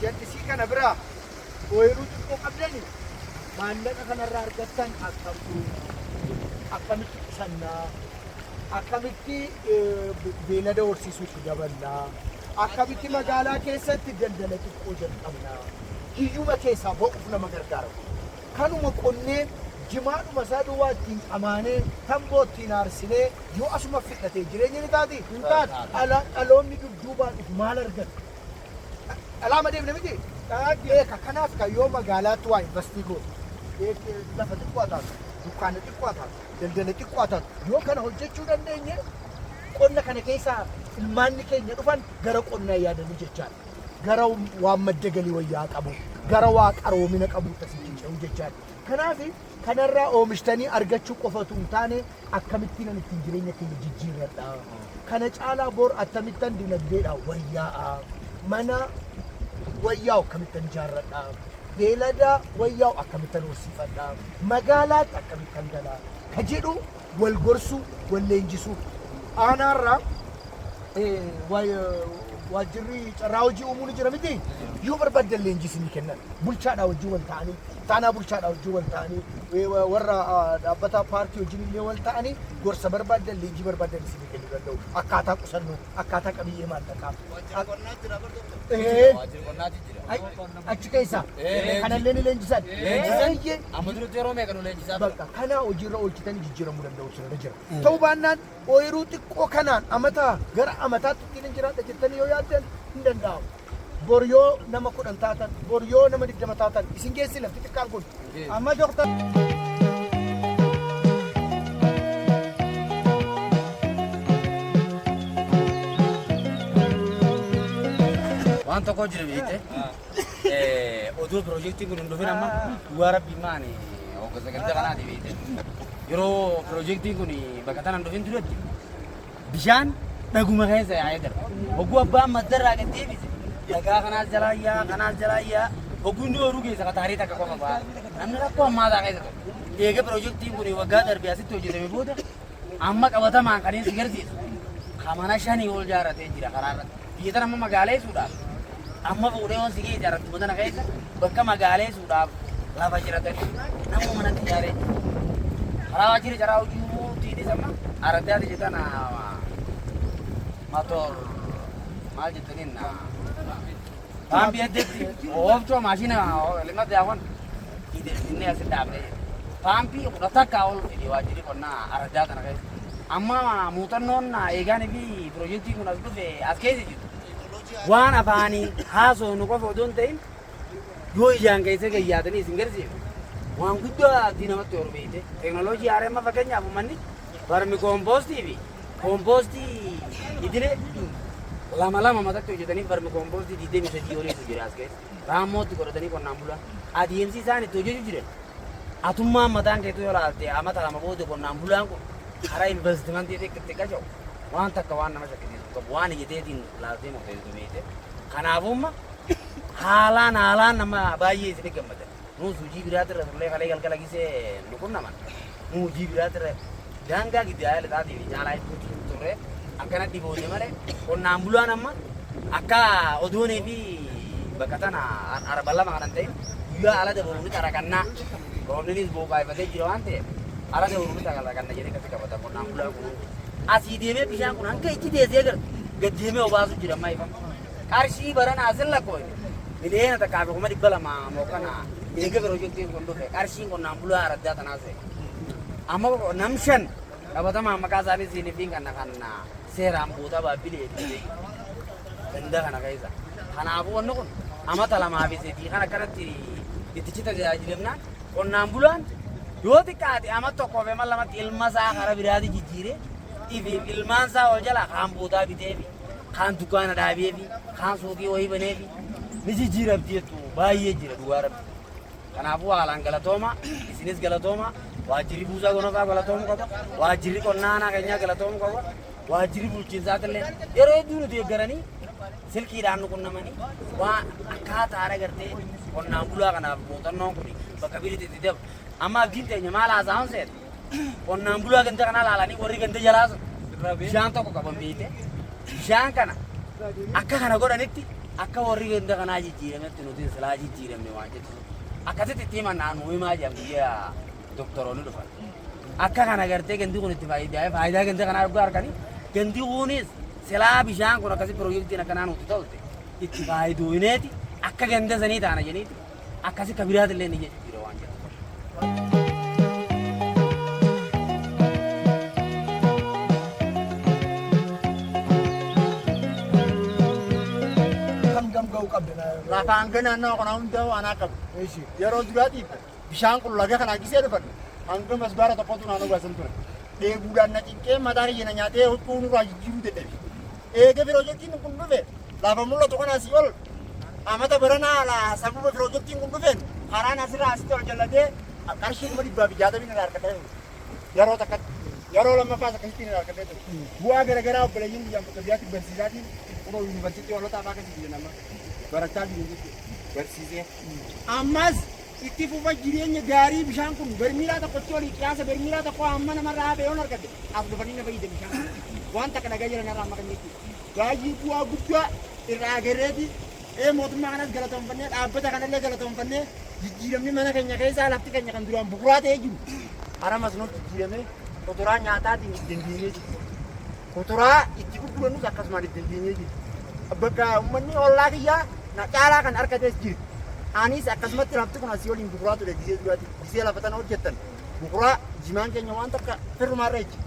Jallisii kana biraa ooyiruu xiqqoo qabdani maallaqa kanarraa argattan akkam akkamitti qusannaa, akkamitti beelada horsiisuutti daballaa, akkamitti magaalaa keessatti daldala xiqqoo jalqabnaa, hiyyuma keessaa ba'uuf nama gargaara. Kanuma qonnee jimaadhuma isaa duwwaa ittiin qamaanee tamboo ittiin aarsinee yoo asuma fixate jireenya ni taati? Hin taatu. Dhaloonni dudduubaan dhufu maal argata? Dhalaama deemne miti? Beeka. Kanaaf kan yoo magaalaatti waa invest goote, lafa xiqqoo haa taatu, dukkaana xiqqoo haa taatu, daldala xiqqoo haa taatu, yoo kana hojjechuu dandeenye qonna kana keessaa ilmaanni keenya dhufan gara qonnaa yaadanii jechaadha. Gara waan madda galii wayyaa qabu, gara waa qaroomina qabu akkasitti ce'u jechaadha. Kanaaf kanarraa oomishtanii argachuu qofatu hin taane, akkamittiin ani ittiin jireenya kiyya jijjiirradha? Kana caalaa bor akkamittan dinagdeedhaan wayyaa'a? Mana wayyaa'u akkamittan ijaarradha? Beelada wayyaa'u akkamittan horsiifadha? Magaalaatti akkamittan gala? Ka jedhu wal gorsuu, wal leenjisuu. Aanaarraa waajjirri carraa hojii uumuu ni jira miti? Yoo barbaaddan leenjii isinii kennan. Bulchaadhaa wajjin wal ta'anii, taanaa bulchaadhaa wajjin wal ta'anii, warra dhaabbata paarkii wajjin illee wal ta'anii gorsa barbaaddan, leenjii barbaaddan isinii kennuu danda'u. Akkaataa qusannoo, akkaataa qabiyyee maallaqaa. Waajjira qonnaa jira bar doktor. Waajjira qonnaati jira. Achi keessa kanallee ni leenjisan. Leenjisan. Eeyyee. Amma duratti yeroo meeqa nu leenjisaa ture? Bakka kana hojiirra oolchitanii jijjiiramuu danda'u sirra jira. Ta'uu baannaan ooyiruu xiqqoo kanaan amataa gara amataatti ittiin hin jiraadha jettanii yoo yaaddan hin danda'amu. Bor yoo nama 10 taatan, bor yoo nama 20 taatan isin geessi lafti xiqqaan kun. Amma doktar. Waan tokko jira beekte. Oduu piroojeektiin kun hin dhufin amma dhugaa rabbii maani hoggansa ganda kanaati beekte. Yeroo piroojeektiin kun bakka tana hin dhufin duratti bishaan dhaguma keessa yaa'ee darba. Hogguu abbaan maddarraa gad deebise dhagaa kanaas jalaa yaa kanaas jalaa yaa hogguu inni ooyiruu keessa kataarii takka qofa ba'a. Namni rakkoo hammaataa keessa ture. Eega piroojeektiin kun waggaa darbe asitti hojjetame booda amma qabatamaan kan inni si garsiisu kamana shanii ol ijaarratee jira karaa irratti. Biyya tana amma magaaleessuudhaaf amma fuudhee waan si ga'e ijaarrattuma tana keessa bakka magaaleessuudhaaf lafa jiratanii nama manatti ijaaree jira. Karaa waajjira caraa hojii uumuutiinis amma araddaati jettan matoor maal jettaniin paampii heddeetti oofcoo maashina limma daawwan inni asi dhaabnee jira. Paampii 11 ol fide waajjirri qonnaa araddaa tana keessa. Amma muuxannoon eegaanii fi piroojeektiin kun as dhufe as keessa jiru. Waan afaanii haasofnu qofa odoo hin ta'in yoo ijaan keessa gayyaatanii isin garsiifne waan guddaa abdii namatti horu beekte. Teekinooloojii haaraa amma fakkeenyaaf uummanni barmi koompoostii fi koompoostii idilee lama lama matatti hojjetanii barmi koompoostii 23 oliitu jira as keessa. Raammootti godhatanii qonnaan bulaan adeemsi isaan itti hojjechuu jiran atummaan mataan keetuu yoo laalte amata 2 booda qonnaan bulaan kun karaa investimentii itti qaca'u waan takka waan nama shakkisiisu qabu waan ija teetiin laaltee murteessitu beekte. Kanaafuu amma haalaan haalaan nama baay'ee isin gammadan. Nuus hojii biraatirra turlee kalee galgala gisee nu qunnaman. Nu hojii biraatirra daangaa giddaa lixaatii fi caalaa hedduutti turre akkana dhiboone malee qonnaan bulaan amma akka odoonii fi bakka tana arba lama kanan ta'in guyyaa ala dabalu ni xaraqannaa. Roobninis booqaa'ifatee jira waan ta'eef ala dabalu ni xaraqanna jedhee akkasi qabata qonnaan bulaan kun. Asii deemee bishaan kun hanga ichi deessee agartu gad deemee obaasu jira amma ifa. Qarshii barana asin lakkoofne 1,200,000 mookana eega piroojeektiin kun dhufe qarshiin qonnaan bulaa araddaa tanaa seene. Amma nam shan qabatamaan maqaa isaanii siiniif hin kanna kan seeraan bootaa baabbilee fi ganda kana keessa. Kanaafuu wanni kun amata 2 fi 3 kan akkanatti ittichi tajaajilamnaan qonnaan bulaan yoo xiqqaate ama tokkoo fi ama lamatti ilma isaa karaa biraatti jijjiiree ifiif ilmaan isaa ol jala kaan bootaa bitee fi kaan dukkaana dhaabee fi kaan suuqii wayii banee fi ni jijjiiramti jettu baay'ee jira dhugaa rabbi. Kanaafuu haalaan galatooma, isinis galatooma, waajjirri buusaa gonofaa galatoomuu qaba, waajjirri qonnaa aanaa keenyaa galatoomuu qaba, waajjirri bulchiinsaatillee yeroo hedduu nu deeggaranii silkiidhaan nu qunnamanii waan akkaataa gartee qonnaan bulaa kanaaf muuxannoon kun bakka biritti itti dabu. Amma abdiin teenya maal haasa'an seeta? Qonnaan bulaa ganda kanaa laalanii warri ganda jalaa sun bishaan tokko qaban beekte. Bishaan kana akka kana godhanitti Akka warri ganda kanaa jijjiirametti nuti silaa jijjiiramne waan jettu akkasitti itti himan nu himaa jedhan guyyaa doktoroonni dhufan. Akka kana gartee gandi kun itti faayidaa faayidaa ganda kanaa dhugaa arganii gandi kunis silaa bishaan kun akkasi piroojeektiin akkanaa nuti tolte itti faayiduuneeti akka ganda sanii taana jeniiti akkasi kabiraati illee ni jijjiira waan jedhu. Kam gam ga'uu qabda? Lafa hanga naannoo kanaa hunda anaa qabu. Eeshi. Yeroo duraatiif bishaan kun laga kanaa gisee dhufan hanga masbaara tokkotu naannoo baasan ture. Dheebuudhaan na cinqee mataa kiyya na nyaatee huccuu nurraa jijjiiruu dadhabe. Eega piroojeektiin kun dhufe lafa mul'atu kanaa asii ol amata baranaa la sababa piroojeektiin kun dhufeen karaan asirraa asitti ol jallatee qarshii 560,000 irraa argatee ture. Yeroo takkatti yeroo lammaffaas akkasittiin irraa argatee ture. Bu'aa garaagaraa obboleeyyiin biyyaan bakka biyyaatti barsiisaatiin kunoo yuunivarsiitii hoolotaa fa'aa akkasii biyya nama barachaa jiru jechuudha. Barsiisee. Ammas itti fufa jireenya gaarii bishaan kun bermiilaa tokkotti olii qiyaasa bermiilaa tokko hamma namarraa hafe yoon argadde as dhufanii na fayyada bishaan kun. Waan takka dhagaa jiran irraa amma kan jechuudha. Baay'ee bu'aa guddaa irraa agarreeti. Ee mootummaa kanas galatoonfannee dhaabbata kanallee galatoonfannee jijjiiramni mana keenya keessaa lafti keenya kan duraan bukuraa ta'ee jiru. Haramas nutti jijjiiramee kuduraa nyaataatiin itti dandeenyee jiru. Kuduraa itti gurgurannus akkasumaan itti dandeenyee jiru. Bakka uummanni ollaa kiyyaa na caalaa kan argates jira. Anis akkasumatti lafti kun asii oliin bukuraa ture gisee duraati. Gisee lafa tana hojjettan bukuraa jimaan keenya waan takka firrumaarra ejji.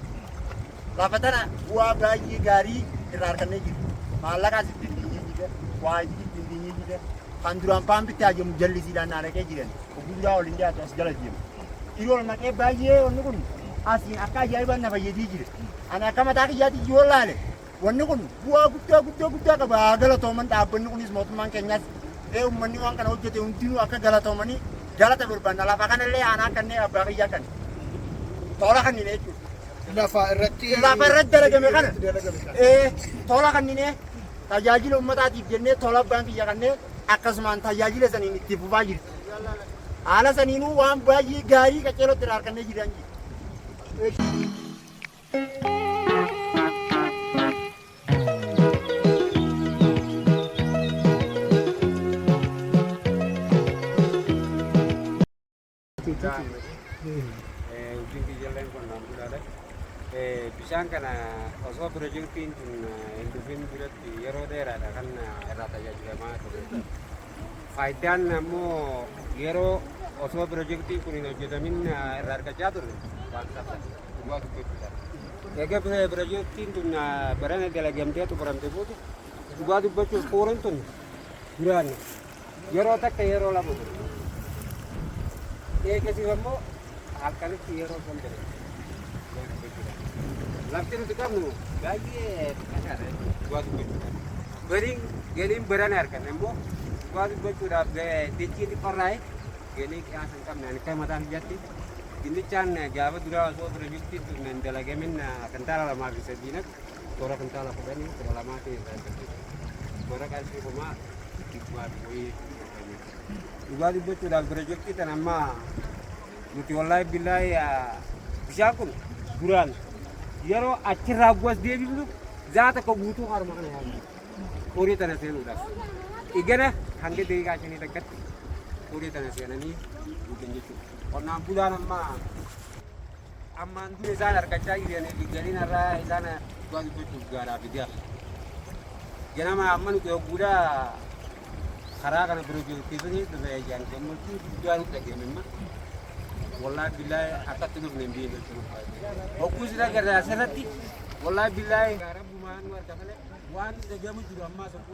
Lafa tana bu'aa baay'ee gaarii irraa argannee jiru. Maallaqaas itti dandeenyee jira. Waa itti dandeenyee jira. Kan duraan paampitti hajamu jallisiidhaan naa dhaqee jiran. Oguu duraa ol hin dhiyaatu as jala deema. Yeroo ol naqee baay'ee wanni kun asiin akka ajaa'ibaan na fayyadii jira. Ani akka mataa kiyyaatti yoo laale wanni kun bu'aa guddaa guddaa guddaa qaba. Haa galatooman dhaabbanni kunis mootummaan keenyas ee uummanni waan kana hojjete hundinuu akka galatoomanii galata barbaanna. Lafa kanallee aanaa kanneen abbaa kiyyaa kan tola kanneen jechuudha. Lafa irratti Lafa irratti dalagame kana. Dalagame kana. Ee tola kanneen tajaajila uummataatiif jennee tola abbaan kiyya kanneen akkasumaan tajaajila saniin itti fufaa jirti. Haala saniinuu waan baay'ee gaarii qaceelootti irraa argannee jiran jira. Hojiin kiyyalleen qonnaan bulaadha. Bishaan kana osoo piroojeektiin tun hin dhufin duratti yeroo dheeraadha kan irraa tajaajilamaa ture. Faayidaan ammoo yeroo osoo piroojeektiin kun hin hojjetamin irraa argachaa turre waan sabsa dhugaa dubbachuudha. Egaa piroojeektiin tun barana dalagamtee xumuramte booda dhugaa dubbachuuf kuuran tun duraan yeroo takka yeroo lama ture. Eegasiif ammoo halkanitti yeroo san ture. Lafti nuti qabnu baay'ee xiqqaadha dhugaa dubbachuudhaaf. Galiin galiin barana arganne immoo dhugaa dubbachuudhaaf dachii xiqqoorraa galii qiyaasa hin qabne ani akka mataa kiyyaatti dinnichaan gaafa duraa osoo piroojeektiin tun hin dalagamin kintaala 2 fi 3 naq toora kintaala 10 12 ta'e irraa argatte. Toora qarshii 100,000 wayii. Dhugaa dubbachuudhaaf piroojeektii tan amma nuti wallaahi billaahi bishaan kun duraan yeroo achirraa guwas deebifnu zaa tokko guutuu haruma kana yaadnu horii tana seenuudhaaf. Igana hanga daqiiqaa 5 takkatti horii tana seenanii guutan jechuudha. Qonnaan bulaan amma ammaan dura isaan argachaa jiranii fi galiin irraa isaan dhugaa dubbachuuf gaaraa fidaa. Ganama amma nuti hogguudhaa karaa kana piroojeektii dhufe ijaan gammachuu guddaa nutti dhageenye amma. Wallaahi billaahi akkatti dhufne hin beeknu jechuudha. Hogguu sila garraa asirratti wallaahi billaahi rabbumaan nu arga malee waan dhagamu jiru ammaa tokko.